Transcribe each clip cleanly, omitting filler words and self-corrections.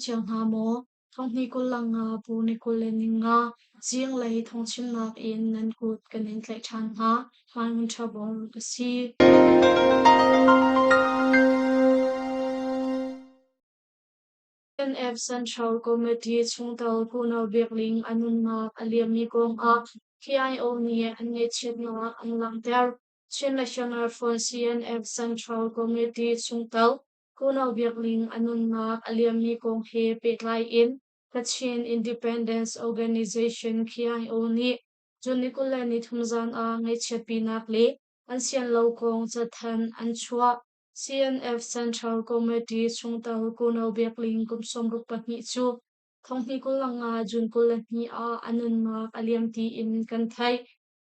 cio hna maw? Thonghni 25 Pu ni 25 zinglei thawngchimnak in nan kut kan in tlaih ṭhan hna. Hmaingun ṭha bawm ka si. NF Central Committee chungtel Pu No Biak Ling a nunnak a liammi kongah KIO nih an ngaihchiatnak an langhter. Chin National Front CNF Central Committee chungtel Pu No Biak Ling a nunnak a liammi kong he pehtlai in Kachin Independence Organization KIO nih June ni 23 zan ah ngaihchiatpinak le an sian lo kong cathanh an chuah. CNF Central Committee chungtel Pu No Biak Ling kum 62 cu thonghnih 25 June 22 ah a nunnak a liam tiin kan theih.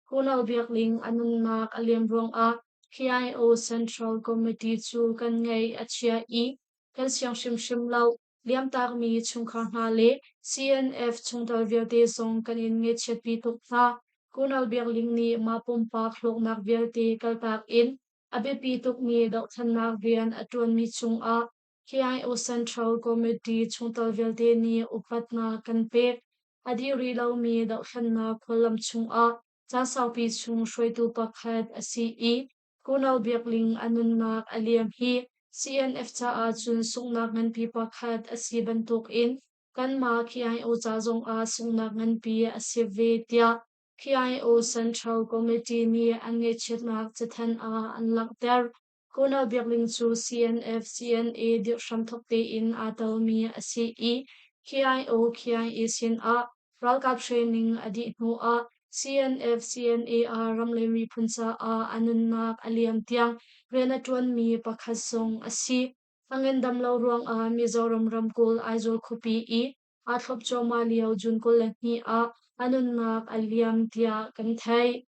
Pu No Biak Ling a nunnak a liam ruangah KIO Central Committee cu kan ngaih a chia i kan siang hrimhrim lo. Liamtakmi chungkhar hna le CNF chungtel vialte zong kan in ngaihchiatpi tuk hna. Pu No Biak Ling nih mah pumpak hlawknak vialte kaltak in a biapi tukmi dohthlennak rian a ṭuanmi cungah KIO Central Committee chungtel vialte nih upatnak kan pek. A dih rih lomi dohthlennak khuallam chungah caan saupi chung hruaitu pakhat a si i Kunal Biak Ling a nunnak a liam hi CNF caah cun sunghnak nganpi pakhat a si bantukin kanmah KIO ca zongah sunghnak nganpi a si ve tiah KIO Central Committee nih an ngaihchiatnak cathanh ah an langhter. Kunal Biak Ling cu CNF CNA dirh hramthawk tein aa telmi a si i KIO KIA sinah ralkap training a dih hnuah CNF CNA ah ram le miphun caah a nunnak a liam tiang rian a ṭuanmi pakhat zong a si. A ngandam lo ruangah Mizoram ramkulh Aizawl khuapi i aa thlop cuahmah lio June 22 ah a nunnak a liam tiah kan theih.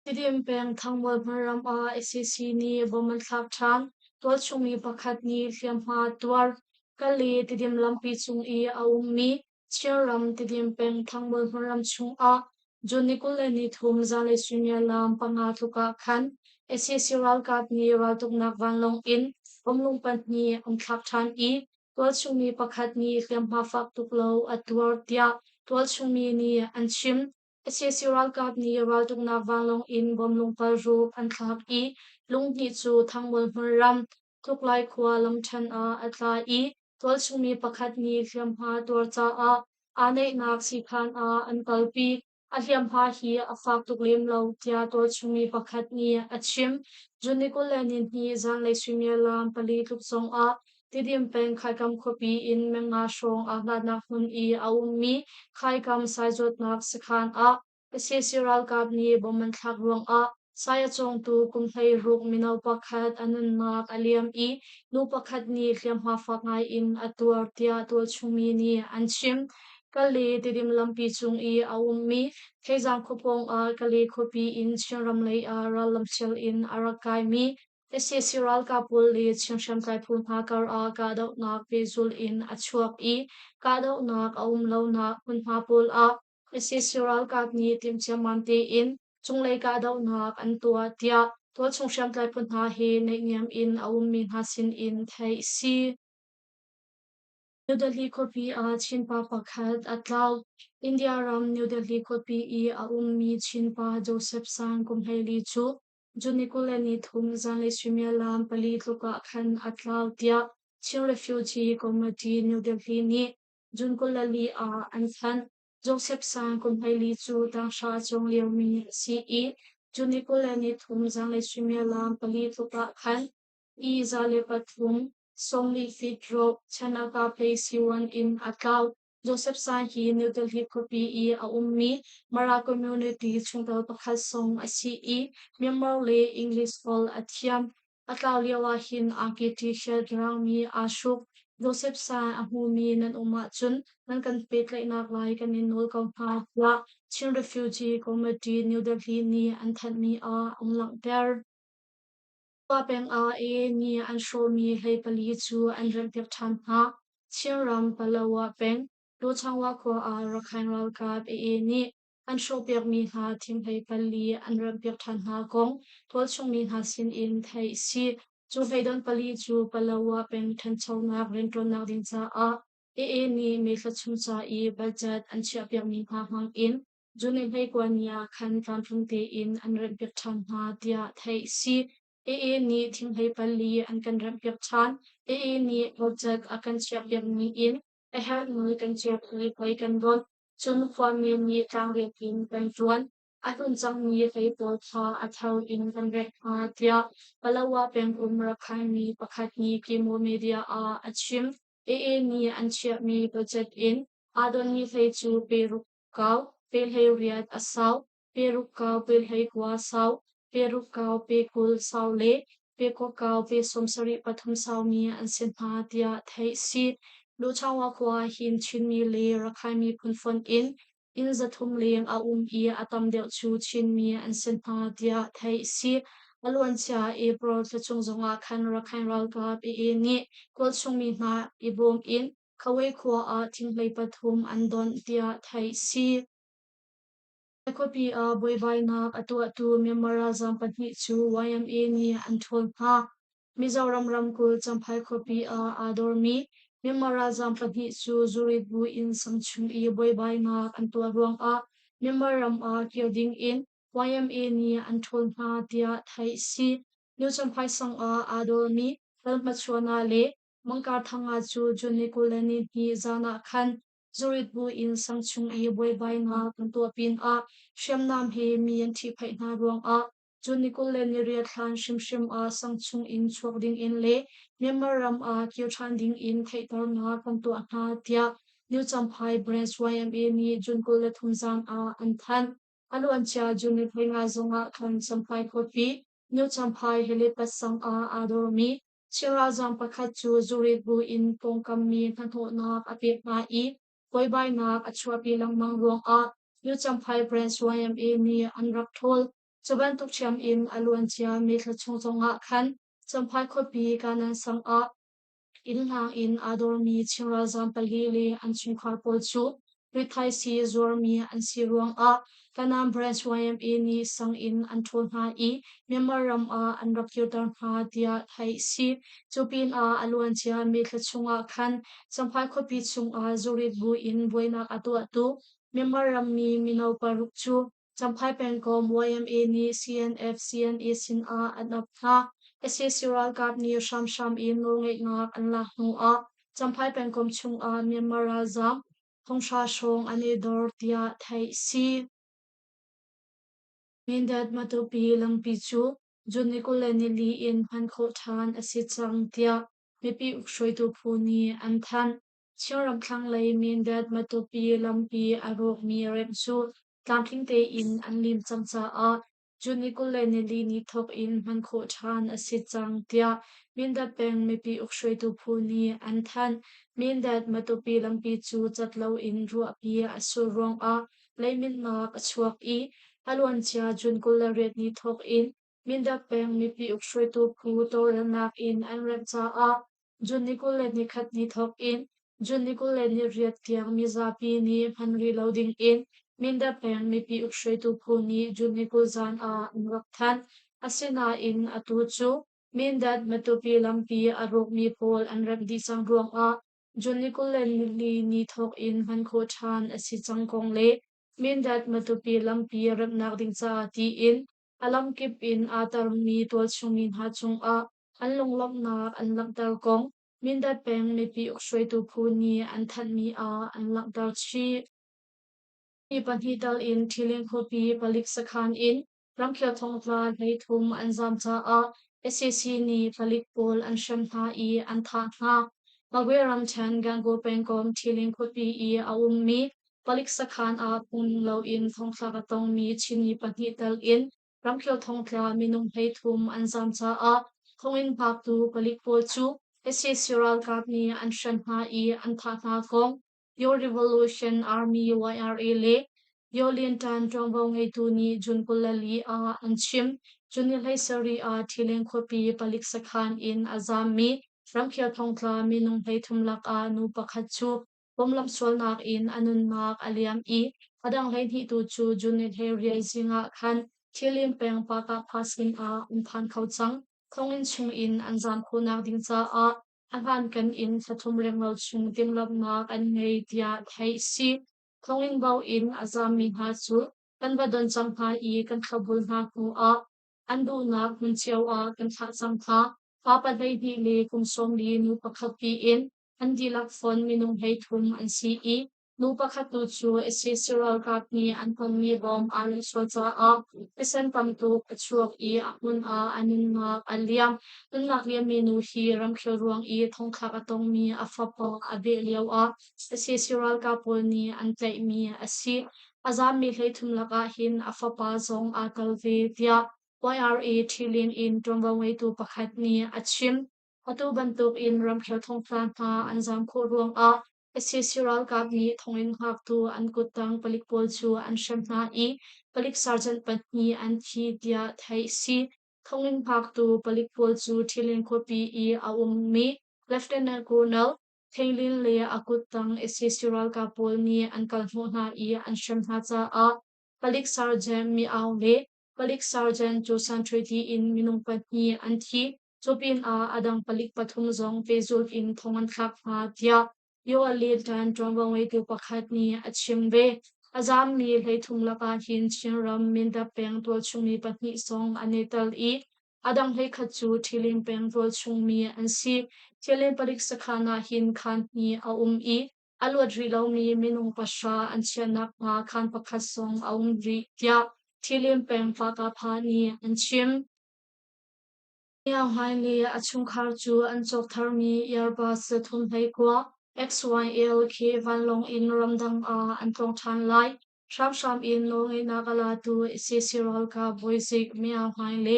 Tidim peng Thangmual hmunram ah sac nih bom an thlak ṭhan. Tualchung mi pakhat nih hliamhma a tuar. Kale Tidim lampi cung i a ummi Chinram Tidim peng Thangmual hmunram chungah June ni 23 zanlei suimilam panga tluk ah khan sac ralkap nih raltuknak vanlawng in bomlung pahnih an thlak ṭhan i tualchung mi pakhat nih hliamhma fak tuk lo a tuar tiah tualchung mi nih an chim. Sac ralkap nih raltuknak vanlawng in bom lungpal ruk an thlak i lunghnih cu Thangmual hmunram Tluklai khua lamṭhen ah a tla i tualchung mi pakhat nih hliamhma tuar caah aa neihnak siikhan ah an kalpi. A hliamhma hi a fak tuk lem lo tiah tualchung mi pakhat nih a chim. June ni 22 zanlei suimilam pali tluk zongah Tidim peng Khaikam khuapi in menga hrawng aa hlatnak hmun i a ummi Khaikam saizuatnak sakhan ah sac ralkap nih bom an thlak ruangah sai a cawngtu kum 16 mino pakhat a nunnak a liam i nu pakhat nih hliamhma fak ngai in a tuar tiah tualchung mi nih an chim. Kale Tidim lampi cung i a ummi Theizang khua pawng ah Kale khuapi in Chinram lei ah rallam sial in a rak kaimi Sac ralkap pawl le Chin hriamtlai phu hna kar ah kahdohnak pehzulh in a chuak i kahdohnak a um lonak hmunhma pawl ah sac ralkap nih timhciammam tein cunglei kahdohnak an tuah tiah tualchung hriamtlai phu hna he naihniam in a ummi hna sin in theih a si. New Delhi khuapi ah Chinpa pakhat a tlau. India ram New Delhi khuapi i a ummi Chinpa Joseph Sang kum 14 cu June ni 23 zanlei suimilam pali tluk ah khan a tlau tiah Chin Refugee Committee New Delhi nih June 24 ah an thanh. Joseph Sang kum 14 cu tanghra a cawng liomi a si i June ni 23 zanlei suimilam pali tluk ah khan i 103 Sawmli Feet Road, Chanaka Place C1 in a tlau. Joseph Sai hi New Delhi khuapi i a ummi Mara community chungtel pakhat zong a si i Myanmar le English holh a thiam. A tlau lio ahhin angki t-shirt raangmi aa hruk. Joseph Sai a hmumi nan um ahcun nan kan pehtlaihnak lai kan in nawl ko hna tiah Chin Refugee Committee New Delhi nih an thanhmi ah an langhter. Khua peng ah AA nih an hrawhmi hlei pali cu an remhpiak ṭhan hna. Chinram Palawa peng Luchangwa khua ah Rakhine ralkap AA nih an hrawhpiakmi hna thinghlei pali an remhpiak ṭhan hna kong tualchung mi hna sinin theih a si. Cu hleidon pali cu Palawa peng ṭhanchonak rianṭuannak ding caah AA nih May thla chung ca i budget an chiahpiakmi hna hmang in June 29 ni ah khan tlamtling tein an remhpiak ṭhan hna tiah theih a si. AA nih thinghlei pali an kan remhpiak ṭhan. AA nih budget a kan chiahpiakmi in a herhmi kan chiah i hlei kan donh. Cun khuami nih tlangriat in kan ṭuan. A hlun cangmi hlei pawl kha a thar in kan rek hna tiah Palawa pengum Rakhine pakhat nih Kimo Media ah a chim. AA nih an chiahmi budget in aa donmi hlei cu pe ruk kau, pe 18 a sau, pe ruk kau pe 19 sau, pe ruk kau pe 20 sau le pe kua kau pe 73 saumi an si hna tiah theih a si. Luchawa khua hin Chinmi le Rakhine miphun fonh in inn 300 leng a um i a tam deuh cu Chinmi an si hna tiah theih a si. A luancia April thla chung zongah khan Rakhine ralkap AA nih tualchungmi hna i bawm in Khawei khua ah thinghlei pathum an donh tiah theih a si. Khuapi ah buaibainak a tuahtu Myanmar ralzaam pahnih cu YMA nih an ṭhawl hna. Mizoram ramkulh Champhai khuapi ah aa dormi Myanmar ralzaam pahnih cu zurit bu in sang chung i buaibainak an tuah ruangah Myanmar ram ah kir ding in YMA nih an ṭhawl hna tiah theih a si. New Champhai sang ah aa dormi Lalhmachuana le Mangkar Thanga cu June ni 22 zan ah khan zurit bu in sang chung i buaibainak an tuah pinah hriamnam he mi an ṭhihphaih hna ruangah June ni 28 hlan hrimhrim ah sang chung in chuak ding in le Myanmar ram ah kir ṭhan ding in theihternak kan tuah hna tiah New Champhai Branch YMA nih June 23 zan ah an thanh. A luancia June ni 15 zongah khan Champhai khuapi New Champhai helipad sang ah aa dormi Chin ralzaam pakhat cu zurit bu in pawngkam mi hnahnawhnak a pek hna i buaibainak a chuahpi lengmang ruangah New Champhai Branch YMA nih an rak ṭhawl. Cu bantuk ṭhiam in a luancia May thla chung zongah khan Champhai khuapi Kanan sang ah Innhlang in aa dormi Chin ralzaam pali le an chungkhar pawl cu rithaisii zuarmi an si ruangah Kanaan Branch YMA nih sang in an ṭhawl hna i Myanmar ram ah an rak kirter hna tiah theih a si. Cu pinah a luancia May thla chungah khan Champhai khuapi chungah zurit bu in buainak a tuahtu Myanmar rammi mino paruk cu Champhai pengkomh YMA nih CNF-CNA sinah an ap hna. Sac ralkap nih hramhram in nawlngeihnak an lak hnuah Champhai pengkomh chungah Myanmar ralzaam 5,000 hrawng an i dor tiah theih a si. Mindat Matupi lampi cu June ni 24 in hman khawh ṭhan a si cang tiah mipi ukhruaitu phu nih an thanh. Chinram thlanglei Mindat Matupi lampi a rawkmi remh cu tlamtling tein an lim cang caah June ni 24 ni thawk in hman khawh ṭhan a si cang tiah Mindat peng mipi ukhruaitu phu nih an thanh. Mindat Matupi lampi cu cat loin ruahpi a sur ruangah leiminnak a chuak i a luancia June 28 ni thawk in Mindat peng mipi ukhruaitu phu tawlrelnak in an remh caah June ni 21 ni thawk in June ni 28 tiang mizapi nih hman rih lo ding in Mindat peng mipi ukhruaitu phu nih June ni 20 zan ah an rak thanh. Asinain atu cu Mindat Matupi lampi a rawkmi pawl an remh dih cang ruangah June ni 24 ni thawk in hman khawh ṭhan a si cang kong le Mindat Matupi lampi remhnak ding caah tiin a lamkip in aa tarmi tualchungmi hna cungah an lunglawmhnak an langhter kong Mindat peng mipi ukhruaitu phu nih an thanhmi ah an langhter chih. Mi pahnih tal in Ṭhiling khuapi palik sakhan in ramkhel thongtla 33 an zaam caah sac nih palik pawl an hrem hna i an thah hna. Magwe ramṭhen Gangaw pengkomh Ṭhiling khuapi i a ummi palik sakhan ah phungning loin thongthlak a tongmi Chinmi pahnih tal in ramkhel thongtla minung 33 an zaam caah thonginn hngaktu palik pawl cu sac ralkap nih an hren hna i an thah hna kong Yo Revolution Army YRA le Yo Lian ṭuanvo ngeitu nih June 24 ah an chim. June ni 17 ah Ṭhileng khuapi palik sakhan in a zaammi ramkhel thongtla minung 33 lakah nu pakhat cu Bomlam sualnak in a nunnak a liam i a dang 12 tu cu June ni 18 zing ah khan Thilin peng Pakah sin ah an phan kho cang. Thonginn chungin an zaam khawhnak ding caah a hlankan in thla thum renglo chung timhlamhnak an ngei tiah theih a si. Thonginn bo in a zaammi hna cu kan va don cang hna i kan thlopbul hna hnuah an duhnak hmun cio ah kan thlah cang hna. Pa 12 le kum 40 nu pakhat tiin an dihlak fon minung 33 an si i nu pakhat tu cu sac ralkap nih an tonmi bom aa rinh sual caah thisen tam tuk a chuak i a hmun ah a nunnak a liam. Nunnak liammi nu hi ramkhel ruang i thongthlak a tongmi a fapa a beh lioah sac ralkap pawl nih an tlaihmi a si. A zaammi 33 lakah hin a fapa zong aa tel ve, tiah YRA Ṭhilin in ṭuanvo ngeitu pakhat nih a chim. Atu bantuk in ramkhel thongtla hna an zaam khawh ruangah sac ralkap nih thonginn hngaktu an kuttang palik pawl cu an hrem hna i palik sergeant pahnih an thi tiah theih a si. Thonginn hngaktu palik pawl cu Ṭhilin khuapi i a ummi Lieutenant Colonel Thailin le a kuttang sac ralkap pawl nih an kalhnawh hna i an hrem hna caah palik sergeant Mi Aung le palik sergeant Josan Treaty in minung pahnih an thi. Cu pinah a dang palik pathum zong pehzulh in thong an thlak hna tiah Yoalitan ṭuanvo ngeitu pakhat nih a chim ve. A zaammi 33 lakah hin Chinram Mindat peng tualchungmi pahnih zong an i tel i a dang 11 cu Ṭhilin peng tualchungmi an si. Thilin palik sakhan ah hin khaan hnih a um i a luat rih lomi minung pahra an chiahnak hnga khaan pakhat zong a um rih tiah Ṭhilin peng Pakapha nih an chim. Aung Hlaing le a chungkhar cu an cawk tharmi Airbus 319 XYLK vanlawng in ramdang ah an tlawng ṭhan lai. Hramhram in nawlngeihnak a latu sac ralkap bawizik Aung Hlaing le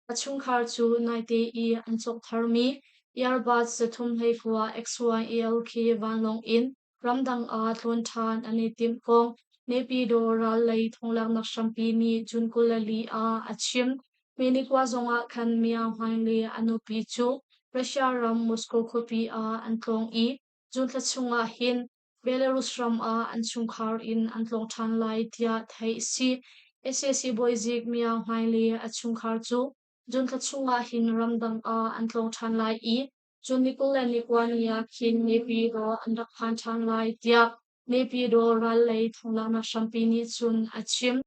a chungkhar cu naite i an cawk tharmi Airbus 319 XYLK vanlawng in ramdang ah tlawn ṭhan an i timh kong Naypyidaw ral lei thonglaknak hrampi nih June 24 ah a chim. Minikua zongah khan Myanmar Hlaing le a nupi cu Russia ram Moscow khuapi ah an tlawng i June thla chungah hin Belarus ram ah an chungkhar in an tlawng ṭhan lai tiah theih a si. Sac bawizik Myanmar Hlaing le a chungkhar cu June thla chungah hin ramdang ah an tlawng ṭhan lai i June ni 21 ni ah khin Naypyidaw an rak phan ṭhan lai tiah Naypyidaw ral lei thonglaknak hrampi nih cun a chim.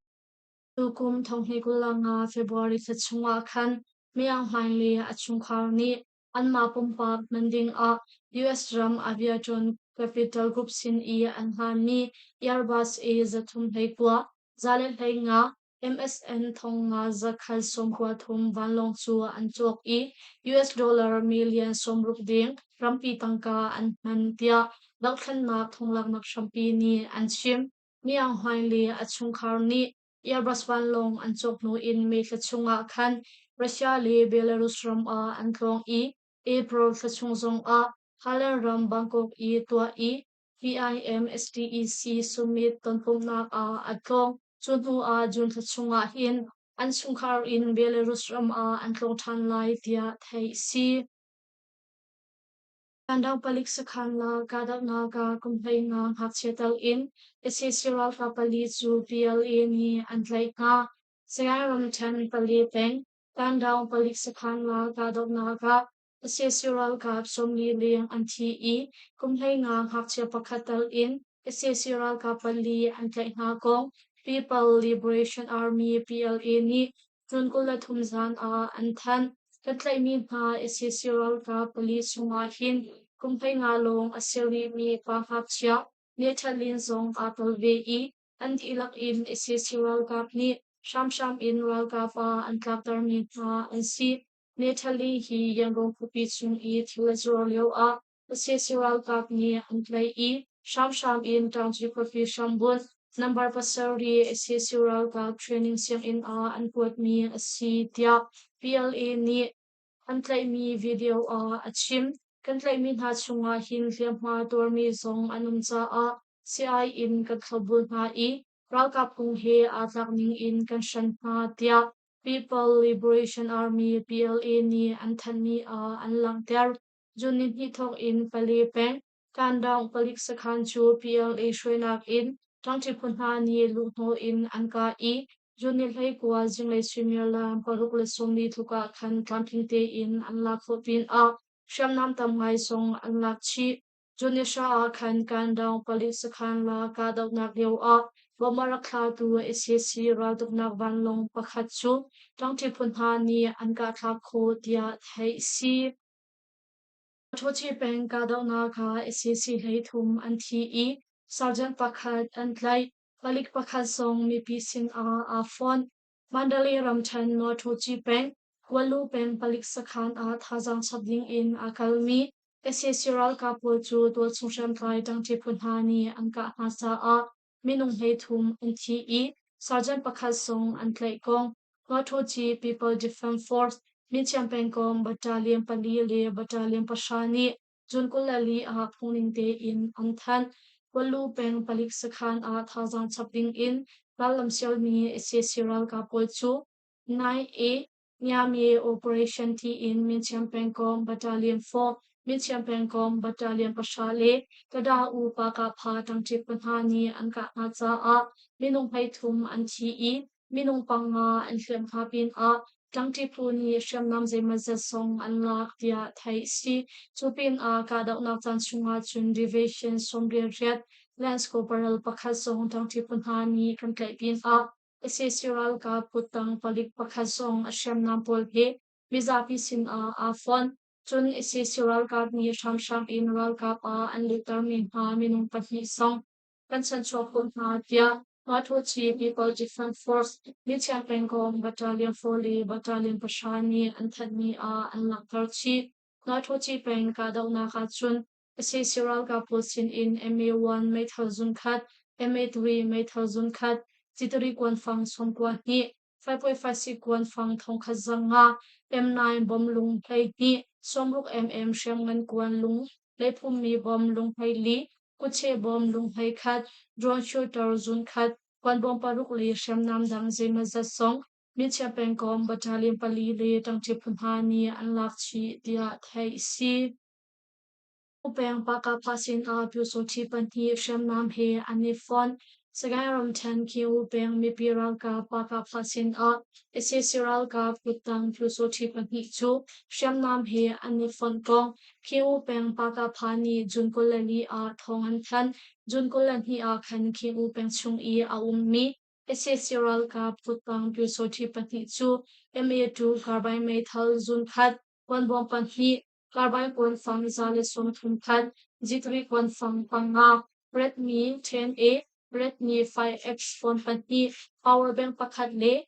Tukum 2025 February thla chungah khan Myanmar Hlaing le a chungkhar nih anmah pumpak hman dingah US ram Aviation Capital Group sin i an hlanmi Airbus A319 115 MSN 5193 vanlawng cu an cawk i US dollar million 60 deng rampi tangka an hman tiah dohthlennak thonglaknak hrampi nih an chim. Myanmar Hlaing le a chungkhar nih Airbus vanlawng an cawk hnu in May thla chungah khan Russia le Belarus ram ah an tlawng i April thla chung zongah Thailand ram Bangkok i tuah i BIMSTEC Summit tonpumhnak ah a tlawng. Cu hnu ah June thla chungah hin an chungkhar in Belarus ram ah an tlawng ṭhan lai tiah theih a si. Kandang palik sakhan la kahdohnak ah kum 15 ngakchia tal in sac ralkap pali cu PLA nih an tlaih hna. Sagaing ramṭhen Pale peng Kandang palik sakhan la kahdohnak ah sac ralkap 40 leng an thi i kum 15 ngakchia pakhat tal in sac ralkap pali an tlaih hna kong People Liberation Army PLA nih June 23 zan ah an thanh. Kan tlaihmi hna sac ralkap pali chungah hin kum 15 lawng a si rihmi pa ngakchia Nethalin zong aa tel ve i an dihlak in sac ralkap nih hramhram in ralkap ah an tlaktermi hna an si. Nethali hi Yangon khuapi chung i thil a zuar lioah sac ralkap nih an tlaih i hramhram in Taungkyi khuapi hrambunh number 7 sac ralkap training sianginn ah an kuatmi a si tiah PLA nih an tlaihmi video ah a chim. Kan tlaihmi hna chungah hin hliamhma tuarmi zong an um caah sii in kan thlopbul hna i ralkap phung he aa tlak ning in kan hren hna tiah People Liberation Army PLA nih an thanhmi ah an langhter. June nihnih thawk in Pale peng Kandaung palik sakhan cu PLA hruainak in ṭangṭi phu hna nih luhhnawh in an kah i June ni 19 zinglei suimilam 6:40 tluk ah khan tlamtling tein an lak khawh pinah hriamnam tam ngai zong an lak chih. June ni hra ah khan Kandang palik sakhan la kahdohnak lio ah bomb a rak thlatu sac raltuknak vanlawng pakhat cu ṭangṭi phu hna nih an kahthlak khawh tiah theih a si. Ṭhuṭhi peng kahdohnak ah sac 33 an thi i sergeant pakhat an tlaih. Palik pakhat zong mipi sinah aa fonh. Mandalay ramṭhen Nawṭhuṭi peng, Kualu peng palik sakhan ah thazaang chap dingin aa kalmi sac ralkap pawl cu tualchung hriamtlai ṭangṭi phu hna nih an kah hna caah minung 33 an thi i sergeant pakhat zong an tlaih kong Nawṭhuṭi People Defense Force Mithiam pengkomh Battalion pali le Battalion pahra nih June 24 ah phungning tein an thanh. Kualu peng palik sakhan ah thazaang chap dingin rallam sialmi sac ralkap pawl cu 9A Miami Operation tiin Minchiam pengkomh Battalion 4, Minchiam pengkomh Battalion pahra le Tada U Pakapha ṭangṭi phu hna nih an kah hna caah minung 33 an thi i minung panga an hliam hna pinah ṭangṭi phu nih hriamnam zeimawzat zong an lak tiah theih a si. Cu pinah kahdohnak caan chungah cun Division 98 Lance Corporal pakhat zong ṭangṭi phu hna nih kan tlaih pinah sac ralkap kuttang palik pakhat zong a hriamnam pawl he mizapi sinah aa fonh. Cun sac ralkap nih hramhram in ralkap ah an luhtermi hna minung pahnih zong kan chanchuak khawh hna tiah Mathuchi People Defense Force Mithiang pengkomh Battalion 4 le Battalion pahra nih an thanhmi ah an langhter chih. Mathuchi peng kahdohnak ahcun sac ralkap pawl sinin MA-1 meithal zunkhat, MA-3 meithal zunkhat, citari kuanfang 92, 5.56 kuanfang 1500, M9 bom lung 12, 60 mm hriamngan kuan lung, leiphummi bom lung 24, kutcheh bom lung 11, drone shooter zunkhat, kuanbawm paruk le hriamnam dang zeimawzat zong Minchia pengkomh battalion pali le ṭangṭi phu hna nih an lak chih tiah theih a si. Peng Pakapha sinah Pyusawṭhi pahnih hriamnam he an i fonh. Sagaing ramṭhen Kyi-U peng mipi ralkap Pakapha sinah sac ralkap kuttang Pyusawṭhi pahnih cu hriamnam he an i fonh kong Kyi-U peng Pakapha nih June 24 ah thawng an thanh. June 22 ah khan Kyi-U peng chung i a ummi sac ralkap kuttang Pyusawṭhi pahnih cu MA2 carbine meithal zunkhat, kuanbawm pahnih, Carbine kuanfang 130 khat, G3 kuanfang panga, Redmi 10A, Redmi 5X phone pahnih, power bank pakhat le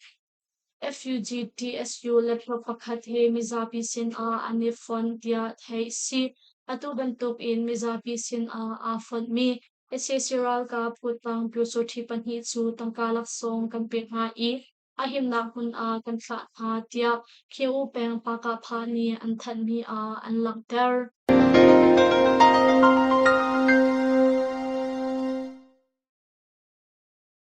FUG TSU laptop pakhat he mizapi sinah an i fonh tiah theih a si. Atu bantuk in mizapi sinah aa fonhmi sac ralkap kuttang Pyusawṭhi pahnih cu tangka laksawng kan pek hna i a himnak hmun ah kan thlah hna tiah Kyi-U peng Pakapha nih an thanhmi ah an langhter.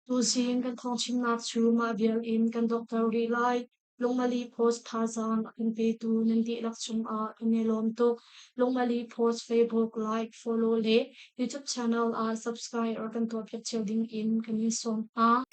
Tuzing kan thawngchimnak cu mah vial in kan donghter rih lai. Lungmali Post thazaang a kan petu nan dihlak cungah kan i lawm tuk. Lungmali Post Facebook like, follow le YouTube channel ah subscribe or kan tuahpiak cio ding in kan in sawm hna.